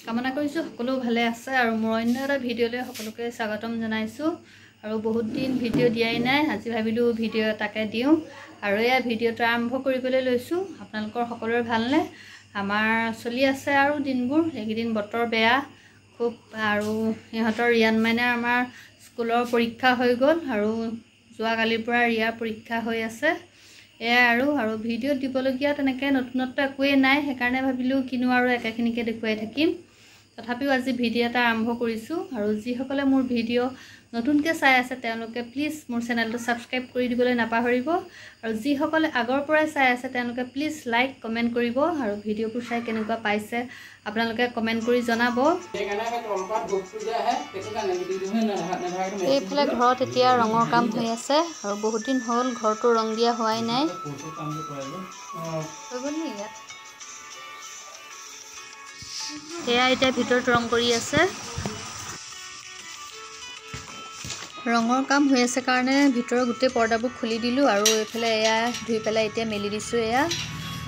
কামনা কৰিছোঁ সকলো ভালে আছে আৰু মোৰ অন্য এটা ভিডিঅ'লৈ সকলোকে স্বাগতম জনাইছোঁ। আৰু বহুত দিন ভিডিঅ' দিয়াই নাই, আজি ভাবিলোঁ ভিডিঅ' এটাকে দিওঁ আৰু এয়া ভিডিঅ'টো আৰম্ভ কৰিবলৈ লৈছোঁ। আপোনালোকৰ সকলোৰে ভালনে? আমাৰ চলি আছে আৰু দিনবোৰ, এইকেইদিন বতৰ বেয়া খুব। আৰু ইহঁতৰ ৰিয়ান মাইনাৰ আমাৰ স্কুলৰ পৰীক্ষা হৈ গ'ল আৰু যোৱাকালিৰ পৰা ৰিয়াৰ পৰীক্ষা হৈ আছে। এয়াই আৰু আৰু ভিডিঅ'ত দিবলগীয়া তেনেকৈ নতুনত্ব একোৱেই নাই, সেইকাৰণে ভাবিলোঁ কিনো আৰু একেখিনিকে দেখুৱাই থাকিম। তথাপিও আজি ভিডিঅ' এটা আৰম্ভ কৰিছোঁ। আৰু যিসকলে মোৰ ভিডিঅ' নতুনকৈ চাই আছে তেওঁলোকে প্লিজ মোৰ চেনেলটো ছাবস্ক্ৰাইব কৰি দিবলৈ নাপাহৰিব। আৰু যিসকলে আগৰ পৰাই চাই আছে তেওঁলোকে প্লিজ লাইক কমেণ্ট কৰিব আৰু ভিডিঅ'বোৰ চাই কেনেকুৱা পাইছে আপোনালোকে কমেণ্ট কৰি জনাব। এইফালে ঘৰত এতিয়া ৰঙৰ কাম হৈ আছে আৰু বহুত দিন হ'ল ঘৰটো ৰং দিয়া হোৱাই নাই। হৈ গ'ল নি ইয়াত? এয়া এতিয়া ভিতৰত ৰং কৰি আছে। ৰঙৰ কাম হৈ আছে কাৰণে ভিতৰৰ গোটেই পৰ্দাবোৰ খুলি দিলোঁ আৰু এইফালে এয়া ধুই পেলাই এতিয়া মেলি দিছোঁ এয়া।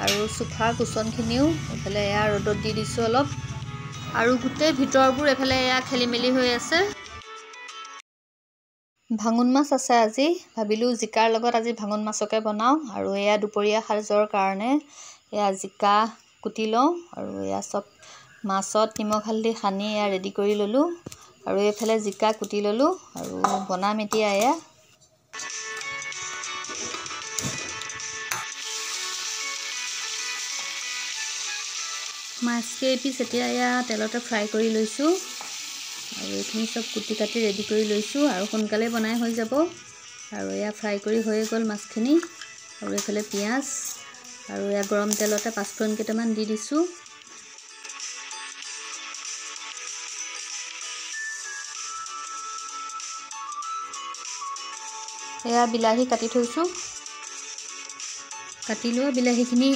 আৰু চোফা কুচনখিনিও এইফালে এয়া ৰ'দত দি দিছোঁ অলপ। আৰু গোটেই ভিতৰবোৰ এইফালে এয়া খেলি মেলি হৈ আছে। ভাঙোন মাছ আছে আজি, ভাবিলোঁ জিকাৰ লগত আজি ভাঙোন মাছকে বনাওঁ। আৰু এয়া দুপৰীয়া সাজৰ কাৰণে এয়া জিকা কুটি লওঁ আৰু এয়া চব মাছত নিমখ হালধি সানি এয়া ৰেডি কৰি ল'লোঁ। আৰু এইফালে জিকা কুটি ল'লোঁ আৰু বনাম এতিয়া এয়া। মাছ কেইপিচ এতিয়া এয়া তেলতে ফ্ৰাই কৰি লৈছোঁ আৰু এইখিনি চব কুটি কাটি ৰেডি কৰি লৈছোঁ আৰু সোনকালে বনাই হৈ যাব। আৰু এয়া ফ্ৰাই কৰি হৈয়ে গ'ল মাছখিনি। আৰু এইফালে পিঁয়াজ আৰু এয়া গৰম তেলতে পাঁচফোৰণ কেইটামান দি দিছোঁ। এয়া বিলাহী কাটি থৈছোঁ, কাটি লোৱা বিলাহীখিনি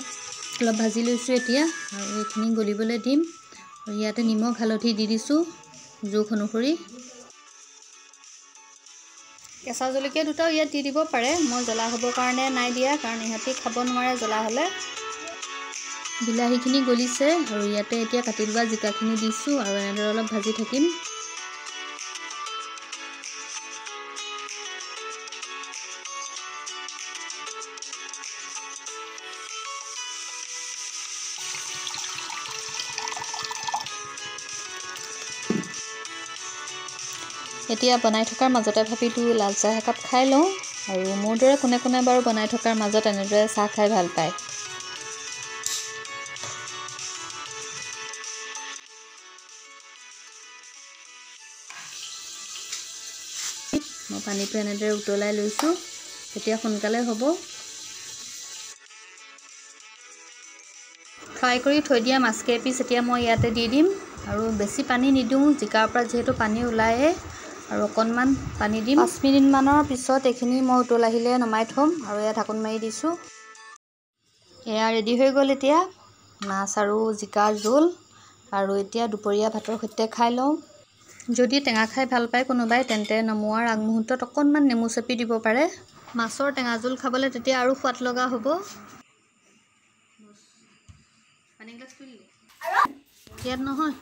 অলপ ভাজি লৈছোঁ এতিয়া আৰু এইখিনি গলিবলৈ দিম। আৰু ইয়াতে নিমখ হালধি দি দিছোঁ জোখ অনুসৰি। কেঁচা জলকীয়া দুটাও ইয়াত দি দিব পাৰে, মই জ্বলা হ'বৰ কাৰণে নাই দিয়া, কাৰণ ইহঁতি খাব নোৱাৰে জ্বলা হ'লে। বিলাহীখিনি গলিছে আৰু ইয়াতে এতিয়া কাটি লোৱা জিকাখিনি দিছোঁ আৰু এনেদৰে অলপ ভাজি থাকিম। এতিয়া বনাই থকাৰ মাজতে ভাবিলোঁ লাল চাহ একাপ খাই লওঁ। আৰু মোৰ দৰে কোনে কোনে বাৰু বনাই থকাৰ মাজত এনেদৰে চাহ খাই ভাল পায়। মই পানীটো এনেদৰে উতলাই লৈছোঁ, তেতিয়া সোনকালে হ'ব। ফ্ৰাই কৰি থৈ দিয়া মাছ কেইপিচ এতিয়া মই ইয়াতে দি দিম আৰু বেছি পানী নিদিওঁ, জিকাৰ পৰা যিহেতু পানী ওলায়ে আৰু অকণমান পানী দিম। 5 মিনিটমানৰ পিছত এইখিনি মই উতল আহিলে নমাই থ'ম আৰু এয়া ঢাকোন মাৰি দিছোঁ। এয়া ৰেডি হৈ গ'ল এতিয়া মাছ আৰু জিকাৰ জোল। আৰু এতিয়া দুপৰীয়া ভাতৰ সৈতে খাই লওঁ। যদি টেঙা খাই ভাল পায় কোনোবাই তেন্তে নমোৱাৰ আগমুহূৰ্তত অকণমান নেমু চেপি দিব পাৰে। মাছৰ টেঙা জোল খাবলৈ তেতিয়া আৰু সোৱাদ লগা হ'ব। ইয়াত নহয়,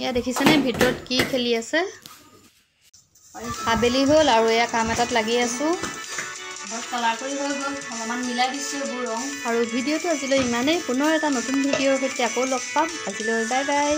ইয়াত দেখিছেনে ভিতৰত কি খেলি আছে। আবেলি হ'ল আৰু এয়া কাম এটাত লাগি আছোঁ। কালাৰ কৰি হৈ গ'ল, অলপমান মিলাই দিছোঁ এইবোৰ ৰং। আৰু ভিডিঅ'টো আজিলৈ ইমানেই, পুনৰ এটা নতুন ভিডিঅ'ৰ সৈতে আকৌ লগ পাম। আজিলৈ বাই বাই।